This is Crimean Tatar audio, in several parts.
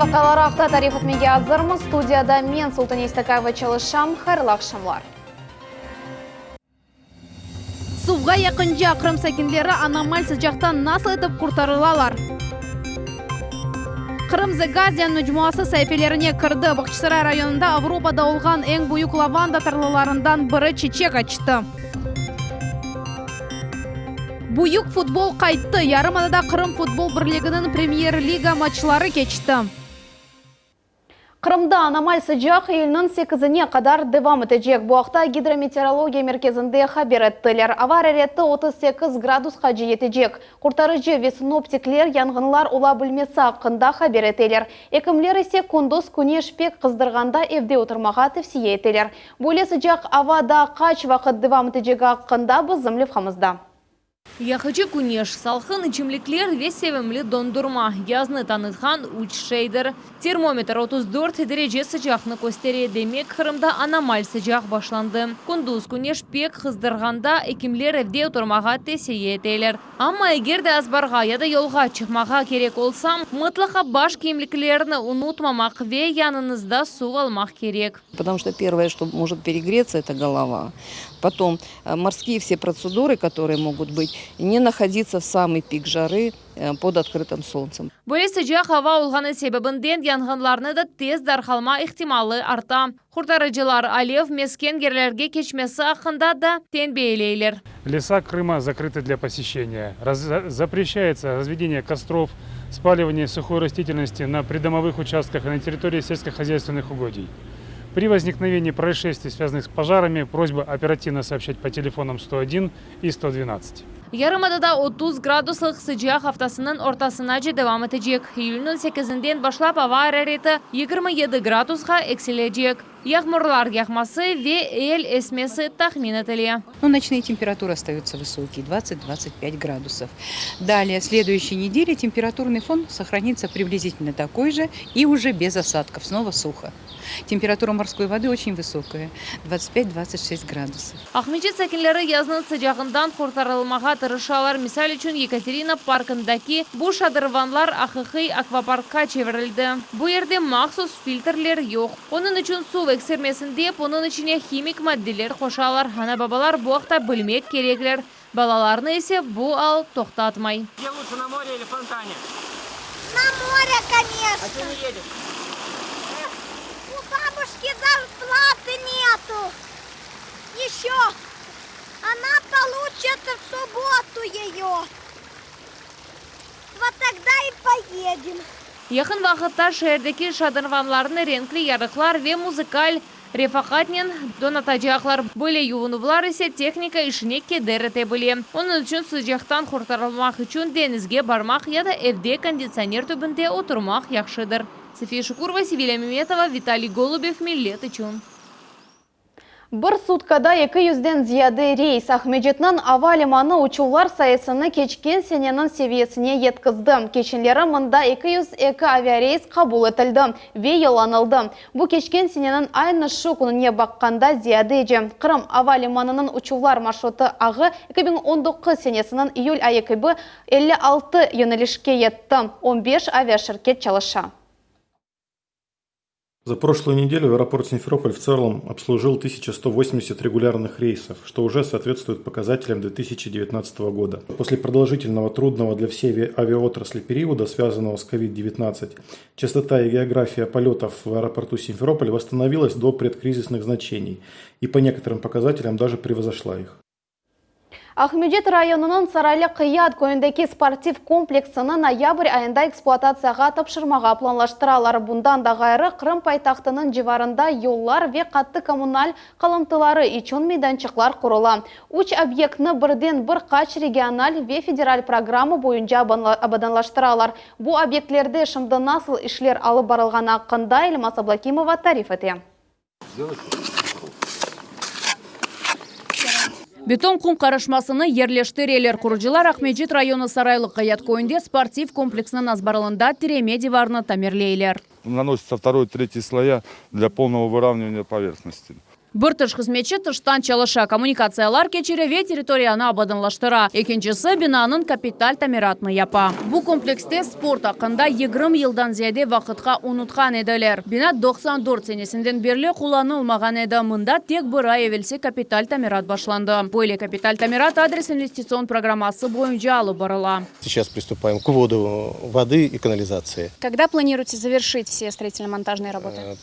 Vaqiaları aqta tarif etmege azırmız. Studiyada men, Sultane İstakayeva çalışam. Hayırlı aqşamlar. Suvğa yaqınca Qırım sakinleri anomal sıcaqtan nasıl etip qurtarılalar? Qırım The Guardian mecmuası saifelerine kirdi. Bağçasaray rayonında Avropada olğan eñ büyük lavanda tarlalarından biri çiçek açtı. Büyük futbol qayttı, yarımadada Qırım futbol birliginiñ Premyer-liga maçları keçti. Qırımda anomal sıcaq iyülniñ sekizine qadar devam etecek. Bu aqta Gidrometeorologiya merkezinde haber ettiler. Ava arareti 38 gradusqace yetecek. Qurtarıcı ve sinoptikler yanğınlar ola bilmesi aqqında haber eteler. Ekimler ise kündüz küneş pek qızdırğanda evde oturmağa tevsiye eteler. Böyle sıcaq ava daa qaç vaqıt devam etecegi aqqında bizim levhamızda. Yaqıcı küneş, salqın içimlikler ve sevimli dondurma, yaznı tanıtqan üç şeydir. Termometr 34 derece sıcaqnı köstere, demek, Qırımda anomal sıcaq başlandı. Kündüz küneş pek qızdırğanda ekimler evde oturmağa tevsiye eteler. Amma eger de azbarğa ya da yolğa çıqmağa kerek olsa, mıtlaqa baş kiyimliklerni unutmamaq ve yanıñızda suv almaq kerek. Потому что первое, что может перегреться, это голова. Потом морские все процедуры, которые могут быть, не находиться в самый пик жары под открытым солнцем. Böyle sıcaq ava olğanı sebebinden yanğınlarnı da tez darqalma ihtimalı arta. Qurtarıcılar alev mesken yerlerge keçmesi aqqında da tenbiyeleyler. Леса Крыма закрыты для посещения. Запрещается разведение костров, спаливание сухой растительности на придомовых участках и на территории сельскохозяйственных угодий. При возникновении происшествий, связанных с пожарами, просьба оперативно сообщать по телефонам 101 и 112. Yarımadada 30 graduslıq sıcaq aftasınıñ ortasınace devam etecek. İyülniñ sekizinden başlap ava arareti 27 gradusqa eksilecek. Yağmurlar yağması ve yel esmesi tahmin etile. Но ночные температуры остаются высокие, 20-25 градусов. Далее, следующей неделе температурный фон сохранится приблизительно такой же и уже без осадков, снова сухо. Температура морской воды очень высокая, 25-26 градусов. Aqmescit sakinleri yaznıñ sıcağından qurtarılmağa tırışalar. Misal içün, Yekaterina parkındaki bu şadırvanlar aqiqiy akvaparkqa çevirildi. Bu yerde mahsus filtrler yoq. Onıñ içün suv eksilmesin dep, onıñ içine himik maddeler qoşalar. Ana-babalar bu aqta bilmek kerekler. Balalarnı ise bu al toqtatmay. Где лучше, на море или в фонтане? На море, конечно. А что не едешь? У бабушки зарплаты нету. Еще. Она получит в субботу ее. Вот тогда и поедем. Yaqın vaqıtta şeerdeki şadırvanlarnı renkli yarıqlar ve muzıkal refaqatnen donatacaqlar. Böyle yuvunuvlar ise tehnika işine keder ete bile. Onıñ içün sıcaqtan qurtarılmaq içün deñizge barmaq ya da evde konditsioner tübünde oturmaq yahşıdır. Safiye Şukurova, Sevilya Memetova, Vitaliy Golubev, Millet içün. Bir sutkada 200-den ziyade reys Aqmescitniñ ava limanı uçuvlar sayısını keçken seneniñ seviyesine yetkizdi. Keçenleri mında 202 aviareys qabul etildi ve yollanıldı. Bu keçken seneniñ aynı şu kününe baqqanda ziyadece. Qırım ava limanınıñ uçuvlar marşrutı ağı 2019 senesiniñ iyül ayı kibi 56 yönelişke yetti, 15 aviaşirket çalışa. За прошлую неделю аэропорт Симферополь в целом обслужил 1180 регулярных рейсов, что уже соответствует показателям 2019 года. После продолжительного трудного для всей авиаотрасли периода, связанного с COVID-19, частота и география полетов в аэропорту Симферополь восстановилась до предкризисных значений и по некоторым показателям даже превзошла их. Aqmescit rayonınıñ Saraylı Qıyat köyündeki sportiv kompleksini noyabr ayında ekspluatatsiyağa tapşırmağa planlaştıralar. Bundan da ğayrı, Qırım paytahtınıñ civarında yollar ve qattı kommunal qalımtıları içün meydançıqlar qurula. Üç obyektni birden bir qaç regional ve federal programma boyunca abadanlaştıralar. Bu obyektlerde şimdi nasıl işler alıp barılğanı aqqında Elmaz Ablâkimova tarif ete. Beton qum qarışmasını yerleştireler. Qurucılar Aqmescit rayonı Saraylı Qıyat köyünde sportiv kompleksiniñ azbarında tireme divarını tamirleyler. Наносится второй, третий слоя для полного выравнивания поверхности. Bir tış hızmetçi tıştan çalışa, kommunikatsiyalar keçire ve territoriyanı abadanlaştıra. Ekincisi, binanıñ kapital tamiratını yapa. Bu komplekste sport aqqında 20 yıldan ziyade vaqıtqa unutqan ediler. Bina 94 senesinden berli qullanılmağan edi. Mında tek bir ay evelsi kapital tamirat başlandı. Böyle kapital tamirat adres investitsion programması boyunca alıp barıla. Сейчас приступаем к вводу воды и канализации. Когда планируете завершить все строительно-монтажные работы?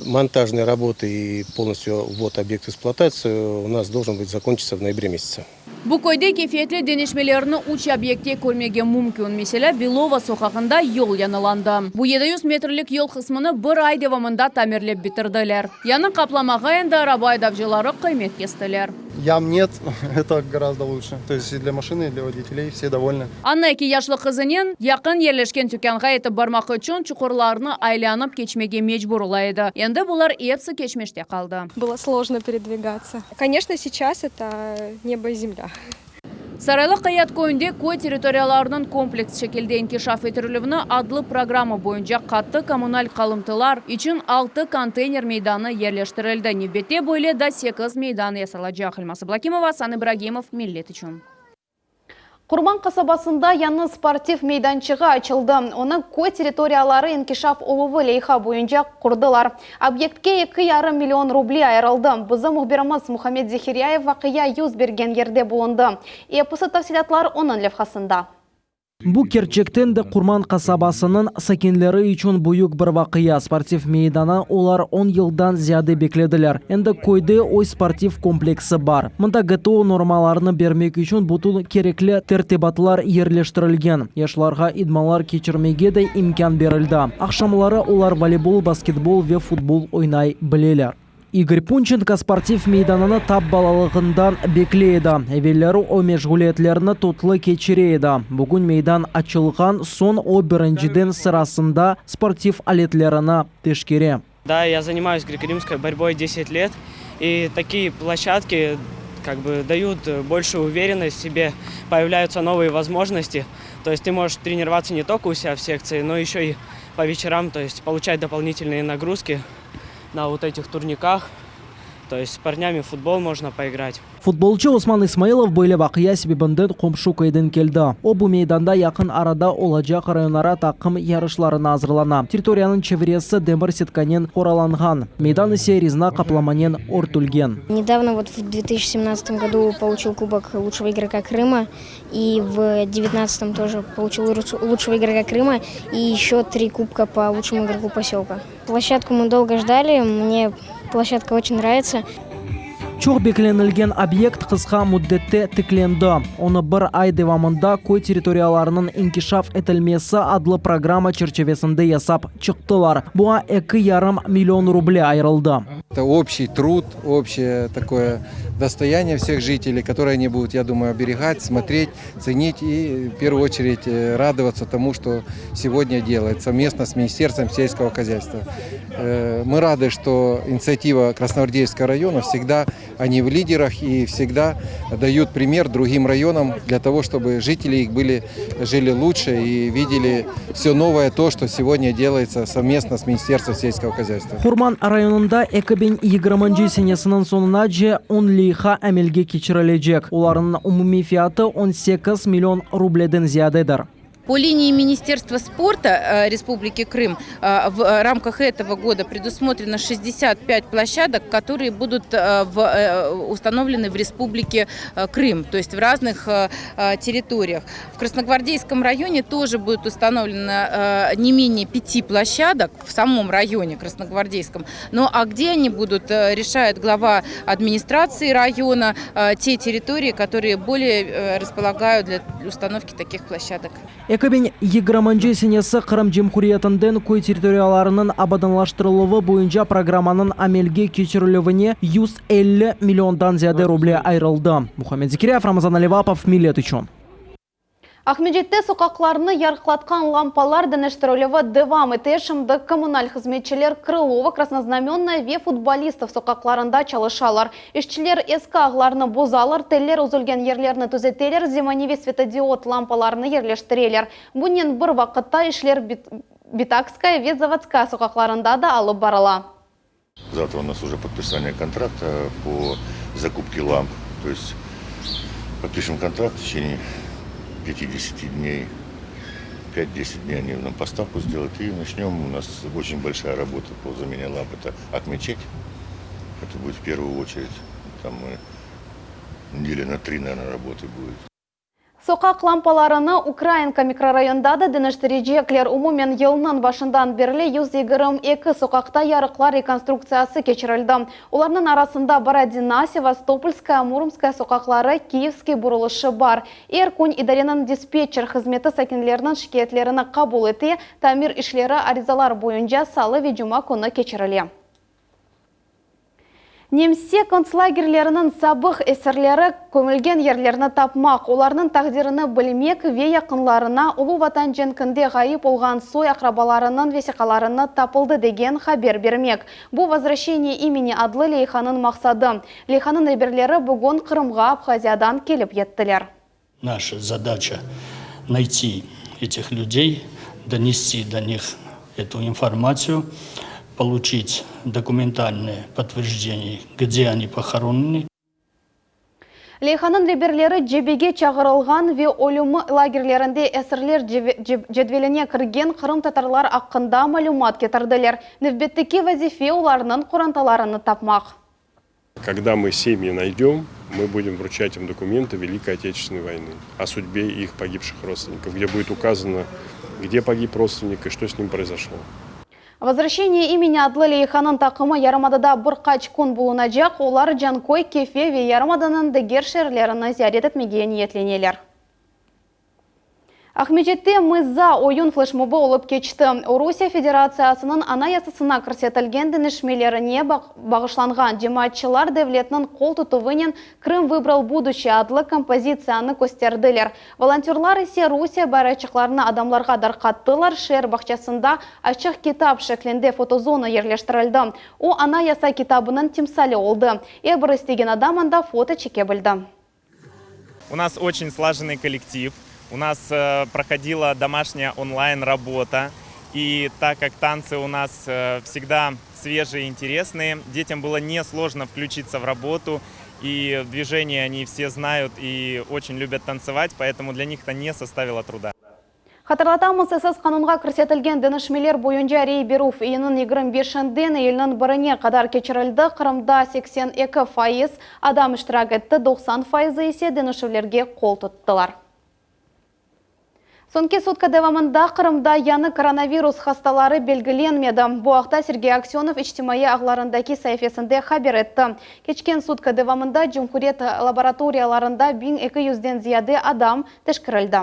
Монтажные работы и полностью ввод объекта в эксплуатацию у нас должен быть закончиться в ноябре месяце. Bu köyde keyfiyetli deñişmelerni üç obyektte körmege mümkün. Meselâ, Belova soqağında yol yañılandı. Bu 700 metrlik yol qısmını bir ay devamında tamirlep bitirdiler. Yañı qaplamağa endi araba aydavcıları qıymet kestiler. Ям нет, это гораздо лучше. То есть и для машины, и для водителей все довольны. Anna eki yaşlı qızınen yaqın yerleşken tükânğa yetip barmaq içün çuqurlarnı aylanıp keçmege mecbur ola edi. Endi bular episi keçmişte qaldı. Было сложно передвигаться. Конечно, сейчас это небо и земля. Saraylı Qıyat köyünde Köy territoriyalarınıñ kompleks şekilde inkişaf ettirilüvi adlı programma boyunca qattı kommunal qalımtılar içün altı konteyner meydanı yerleştirildi. Nevbette böyle daa sekiz meydan yasalacaq. Elmaz Ablâkimova, Asan İbragimov, Millet içün. Qurman qasabasında yañı sportiv meydançığı açıldı. Onı köy territoriyaları inkişaf oluvı leyha boyunca qurdılar. Obyektke 2,5 million ruble ayırıldı. Bizim mühbirimiz Muhammed Zehiryayev vaqia yüz bergen yerde bulundı. Episi tafsilâtlar onıñ levhasında. Bu kerçekten de Qurman qasabasınıñ sakinleri içün büyük bir vaqia. Sportiv meydanı olar 10 yıldan ziyade beklediler. Endi köyde öz sportiv kompleksi bar. Mında GTO normalarını bermek içün bütün kerekli tertibatlar yerleştirilgen. Yaşlarğa idmanlar keçirmege de imkân berildi. Aqşamları olar voleybol, basketbol ve futbol oynay bileler. İgor Punçenko sportiv meydanını tap balalığından bekley edi. Evelleri o meşğuliyetlerini totlı keçire edi. Bugün meydan açılğan soñ o birinciden sırasında sportiv aletlerini teşkere. Да, я занимаюсь греко-римской борьбой 10 лет, и такие площадки как бы дают больше уверенность в себе, появляются новые возможности. То есть ты можешь тренироваться не только у себя в секции, но еще и по вечерам, то есть получать дополнительные нагрузки на вот этих турниках. То есть с парнями в футбол можно поиграть. Futbolcı Osman İsmailov böyle vaqia sebebinden qomşu köyden keldi. O, bu meydanda yaqın arada olacaq rayonara taqım yarışlarına azırlana. Territoriyanıñ çevresi demir setkanen qoralanğan. Meydan ise rezina qaplamanen örtülgen. Недавно, вот в 2017 году, получил кубок лучшего игрока Крыма. И в 2019 тоже получил лучшего игрока Крыма. И еще три кубка по лучшему игроку поселка. Площадку мы долго ждали. Мне площадка очень нравится. Çoq beklenilgen obyekt qısqa müddette tiklendi. Onı bir ay devamında Köy territoriyalarınıñ inkişaf etilmesi adlı programma çerçivesinde yasap çıqtılar. Buña 2,5 million ruble ayırıldı. Это общий труд, общее такое достояние всех жителей, которое они будут, я думаю, оберегать, смотреть, ценить и в первую очередь э, радоваться тому, что сегодня делают совместно с Министерством сельского хозяйства. Э, Мы рады, что инициатива Красногвардейского района всегда они в лидерах и всегда дают пример другим районам для того, чтобы жители их были, жили лучше и видели все новое то, что сегодня делается совместно с Министерством сельского хозяйства. Qurman rayonında 2020 senesiniñ soñunace 10 leyha amelge keçirilecek. Olarnıñ umumiy fiyatı 18 million rubleden ziyadedir. По линии Министерства спорта э, Республики Крым э, в рамках этого года предусмотрено 65 площадок, которые будут э, в, установлены в Республике Крым, то есть в разных территориях. В Красногвардейском районе тоже будет установлено не менее пяти площадок в самом районе Красногвардейском. Ну а где они будут, решает глава администрации района, те территории, которые более располагают для установки таких площадок. 2020 senesi Qırım Cumhuriyetinde köy territoriyalarınıñ abadanlaştırıluvı boyunca programmanıñ amelge keçirilüvine 150 milliondan ziyade ruble ayırıldı. Muhammed Zekiryayev, Ramazan Alivapov, Millet içün. Aqmescitte soqaqlarnı yarıqlatqan lampalar deñiştirilüvi devam ete. Şimdi kommunal hızmetçiler Krılova, Krasnoznamennaya ve Futbolistov soqaqlarında çalışalar. İşçiler eski ağlarnı bozalar, teller üzülgen yerlerni tüzeteler, zemaneviy svetodiod lampalarını yerleştireler. Bunen bir vaqıtta işler Bitakskaya ve Zavodskaya soqaqlarında da alıp barıla. Завтра у нас уже подписание контракта по закупке ламп. То есть подпишем контракт в течение 50 дней. 5-10 дней они нам поставку сделают. И начнем. У нас очень большая работа по замене ламп. Это Акмечеть. Это будет в первую очередь. Там мы недели на три, наверное, работы будет. Soqaq lampalarını Ukrainka mikrorayonında da deñiştirecekler. Umumen yılnıñ başından berli 122 soqaqta yarıqlar rekonstruktsiyası keçirildi. Olarnıñ arasında Borodina, Sevastopolskaya, Muromskaya soqaqları, Kiyevskiy burulışı bar. Er kün idareniñ dispetçer hızmeti sakinlerniñ şikâyetlerini qabul ete, tamir işleri arizalar boyunca salı ve cuma künü keçirile. Nemse kontslagerleriniñ sabıq esirleri kömülgen yerlerni tapmaq, olarnıñ taqdirini bilmek ve yaqınlarına Ulu Vatan cenkinde ğayıp olğan soy-aqrabalarınıñ vesiqalarını tapıldı degen haber bermek, bu Vozvraşçeniye imeni adlı leyhanıñ maqsadı. Leyhanıñ reberleri bugün Qırımğa Abhaziyadan kelip yettiler. Наша задача найти этих людей, донести до них эту информацию, получить документальные подтверждения, где они похоронены. Leyhanıñ reberleri cebege çağırılğan ve ölüm lagerlerinde esirler cedveline kirgen qırımtatarlar aqqında malümat ketirdiler. Nevbetteki vazife olarnıñ qorantalarını tapmaq. Когда мы семьи найдем, мы будем вручать им документы Великой Отечественной войны о судьбе их погибших родственников, где будет указано, где погиб родственник и что с ним произошло. Vozvraşçeniye imeni adlı leyhanıñ taqımı yarımadada bir qaç kün bulunacaq, olar Canköy, Kefe ve yarımadanıñ diger şeerlerini ziyaret etmege niyetleneler. Aqmescitte Mı za oyun fleşmobı olıp keçti. O, Rusiye Federatsiyasınıñ Anayasasına kirsetilgen deñişmelerine bağışlanğan cemaatçılar devletniñ qol tutuvınen Krım vıbral buduşçeye adlı kompozitsiyanı kösterdiler. Volontörlar ise Rusiye bayraqçıqlarını adamlarğa darqattılar, şeer bağçasında açıq kitap şeklinde fotozona yerleştirildi. O, Anayasa kitabınıñ timsali oldı. Er bir istegen adam anda foto çeke bildi. У нас очень слаженный коллектив. У нас проходила домашняя онлайн работа. И так как танцы у нас всегда свежие и интересные, детям было несложно включиться в работу. И движения они все знают и очень любят танцевать, поэтому для них это не составило труда. Hatırlatamız, esas qanunğa kirsetilgen deñişmeler boyunca rey berüv iyünniñ 25-inden iyülniñ birine qadar keçirildi. Qırımda 82% adam iştirak etti, 90 fayızı ise deñişüvlerge qol tuttılar. Soñki sutka devamında Qırımda yañı koronavirus hastaları belgilenmedi. Bu aqta Sergey Aksönov içtimaiy ağlarındaki saifesinde haber etti. Keçken sutka devamında cumhuriyet laboratoriyalarında 1200-den ziyade adam teşkerildi.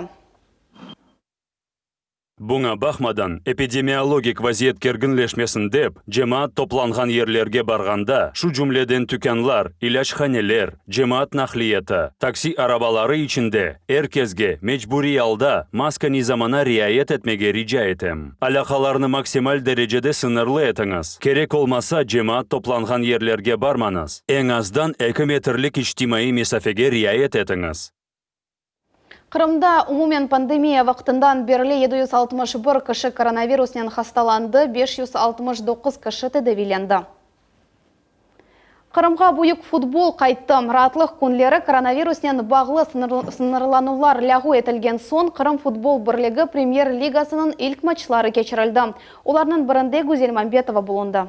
Buña baqmadan, epidemiologik vaziyet kerginleşmesin dep, cemaat toplanğan yerlerge barğanda, şu cümleden tükânlar, ilâchaneler, cemaat naqliyatı, taksi arabaları içinde, er kesge mecburiy alda maska nizamına riayet etmege rica etem. Alâqalarnı maksimal derecede sıñırlı etiñiz, kerek olmasa cemaat toplanğan yerlerge barmañız, eñ azdan eki metrlik içtimaiy mesafege riayet etiñiz. Qırımda umumen pandemiya vaqtından berli 761 kişi koronavirusnen hastalandı, 569 kişi tedaviylendi. Qırımğa büyük futbol qayttı. Raatlıq künleri koronavirusnen bağlı sıñırlanuvlar lâğu etilgen soñ Qırım futbol birligi Premyer ligasınıñ ilk maçları keçirildi. Olarnıñ birinde Güzel Mambetova bulundı.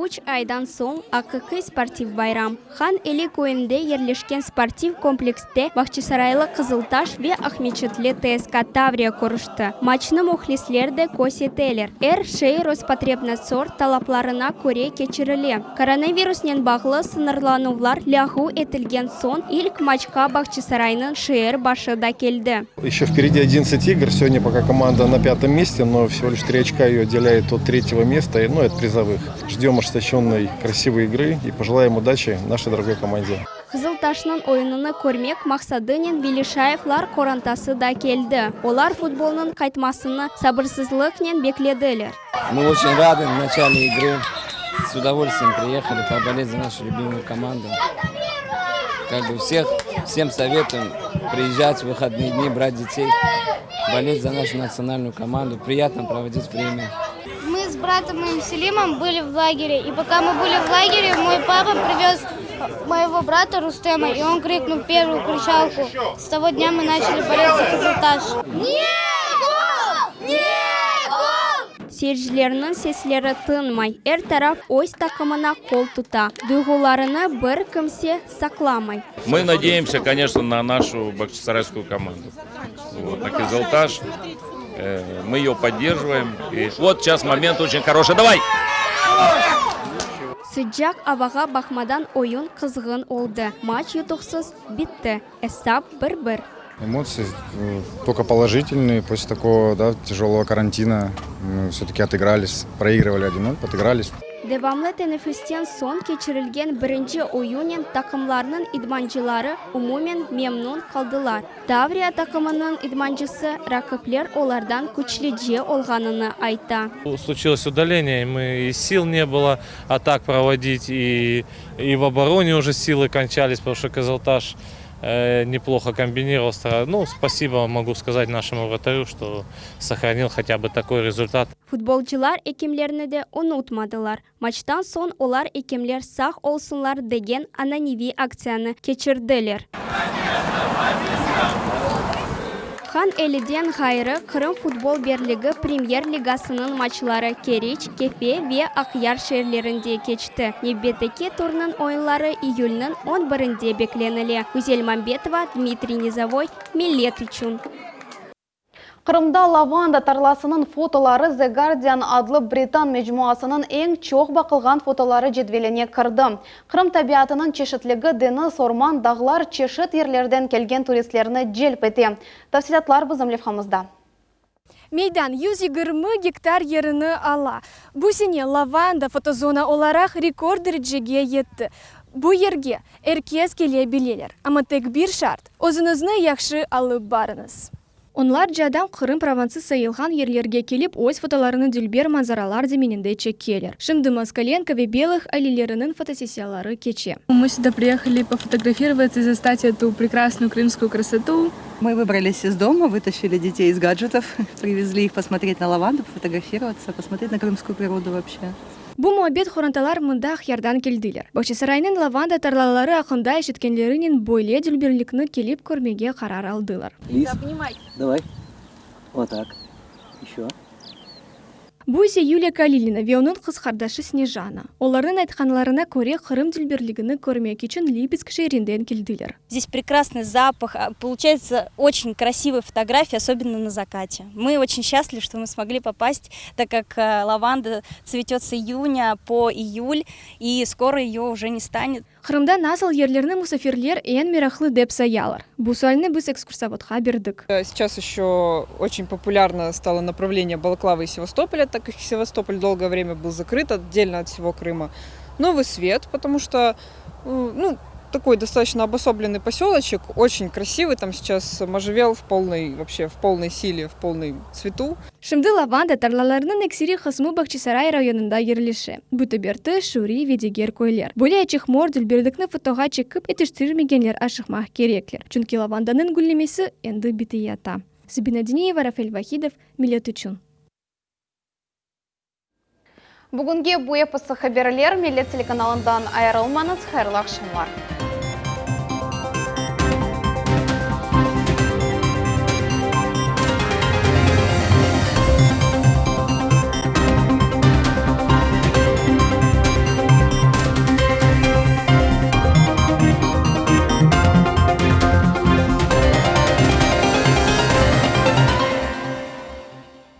Üç aydan soñ aqiqiy sportiv bayram, Han Eli köyünde yerleşken sportiv komplekste Bağçasaraylı Qızıltaş ve Aqmeçitli TSK Tavriya körüşti. Maçnı mühlisler de köseteler. Er şey Rospotrebnadzor talaplarına köre keçirile. Koronavirusnen bağlı sıñırlanuvlar lâğu etilgen soñ ilk maçqa Bağçasaraynıñ şeer başı da keldi. Еще впереди 11 игр. Сегодня пока команда на пятом месте, но всего лишь три очка ее отделяет от третьего места, ну и от призовых. Ждем ожесточенной, красивой игры и пожелаем удачи нашей дорогой команде. Qızıltaşnıñ oyunını körmek maqsadınen Velişayevlar qorantası da keldi. Olar futbolnıñ qaytmasını sabırsızlıqnen beklediler. Мы очень рады в начале игры. С удовольствием приехали поболеть за нашу любимую команду. Как бы всех, всем советуем приезжать в выходные дни, брать детей, болеть за нашу национальную команду. Приятно проводить время. Мы. с братом моим Селимом были в лагере. И пока мы были в лагере, мой папа привез моего брата Рустема, и он крикнул первую кричалку. С того дня мы начали болеть за Кызылташ. Seyircilerniñ sesleri tınmay, er taraf öz taqımına qol tuta, duyğularını bir kimse saqlamay. Мы надеемся, конечно, на нашу бахчисарайскую команду. Вот, на Кызылташ. Мы ее поддерживаем. И вот сейчас момент очень хороший. Давай! Sıcaq avağa baqmadan oyun qızğın oldı. Maç yutuqsız bitti, esap bir-bir. Эмоции только положительные. После такого, да, тяжелого карантина мы все-таки отыгрались. Проигрывали 1-0, отыгрались. Devamlı teneffüsten soñ keçirilgen birinci oyunnen taqımlarnıñ idmancıları umumen memnün qaldılar. Tavriya taqımınıñ idmancısı raqipler olardan küçlüce olğanını ayta. Случилось удаление, и мы и сил не было атак проводить, и, и в обороне уже силы кончались, потому что Кызылташ неплохо комбинировал. Ну, спасибо могу сказать нашему вратарю, что сохранил хотя бы такой результат. Futbolcılar ekimlerni de unutmadılar. Maçtan soñ olar ekimler sağ olsunlar degen ananeviy aktsiyanı keçirdiler. Han Eliden ğayrı, Qırım futbol birligi Premyer-ligasınıñ maçları Keriç, Kefe ve Aqyar şeerlerinde keçti. Nevbetteki turnıñ oyunları iyülniñ on birinde beklenile. Güzel Mambetova, Dmitriy Nizovoy, Millet içün. Qırımda lavanda tarlasınıñ fotoları The Guardian adlı britan mecmuasınıñ eñ çoq baqılğan fotoları cedveline kirdi. Qırım tabiatınıñ çeşitligi, deñiz, orman, dağlar çeşit yerlerden kelgen turistlerni celp ete. Tafsilâtlar bizim levhamızda. Meydan 120 gektar yerini ala. Bu sene lavanda fotozona olaraq rekord derecege yetti. Bu yerge er kes kele bileler, amma tek bir şart, özüñizni yahşı alıp barıñız. Onlarca adam Qırım Provansı sayılğan yerlerge kelip, öz fotolarını dülber manzaralar zemininde çekkeler. Şimdi Moskalenko ve Belıh aileleriniñ fotosessiyaları keçe. Мы сюда приехали пофотографироваться и застать эту прекрасную крымскую красоту. Мы выбрались из дома, вытащили детей из гаджетов, привезли их посмотреть на лаванду, пофотографироваться, посмотреть на крымскую природу вообще. Bu muabbet qorantalar mında Aqyardan keldiler. Bağçasaraynıñ lavanda tarlaları aqqında eşitkenlerinen böyle dülberlikni kelip körmege qarar aldılar. Лиз, давай. Вот так. Еще. Bu ise Yuliya Kalilina ve onıñ qız qardaşı Snejana. Olarnıñ aytqanlarına köre, Qırım dülberligini körmek içün Lipetsk şeerinden keldiler. Здесь прекрасный запах, получается очень красивые фотографии, особенно на закате. Мы очень счастливы, что мы смогли попасть, так как лаванда цветет с июня по июль, и скоро ее уже не станет. Qırımda nasıl yerlerni musafirler eñ meraqlı dep sayalar? Bu sualni biz ekskursovodqa berdik. Сейчас еще очень популярно стало направление Балаклавы и Севастополя, так как Севастополь долгое время был закрыт отдельно от всего Крыма. Новый Свет, потому что, ну, такой достаточно обособленный поселочек, очень красивый, там сейчас можжевел в полной, вообще в полной силе, в полной цвету. Şimdi lavanda tarlalarınıñ ekseriy qısmı Bağçasaray rayonında yerleşe. Bütiberti, Şuri ve diger köyler. Böyle açıq mor dülberlikni fotoğa çekip yetiştirmegenler aşıqmaq kerekler, çünki lavandanıñ güllemesi endi biteyata. Sabina Diniyeva, Rafael Vahidov, Millet içün. Bugünge bu episi haberler Millet telekanalından ayırılmañız, hayırlı aqşamlar.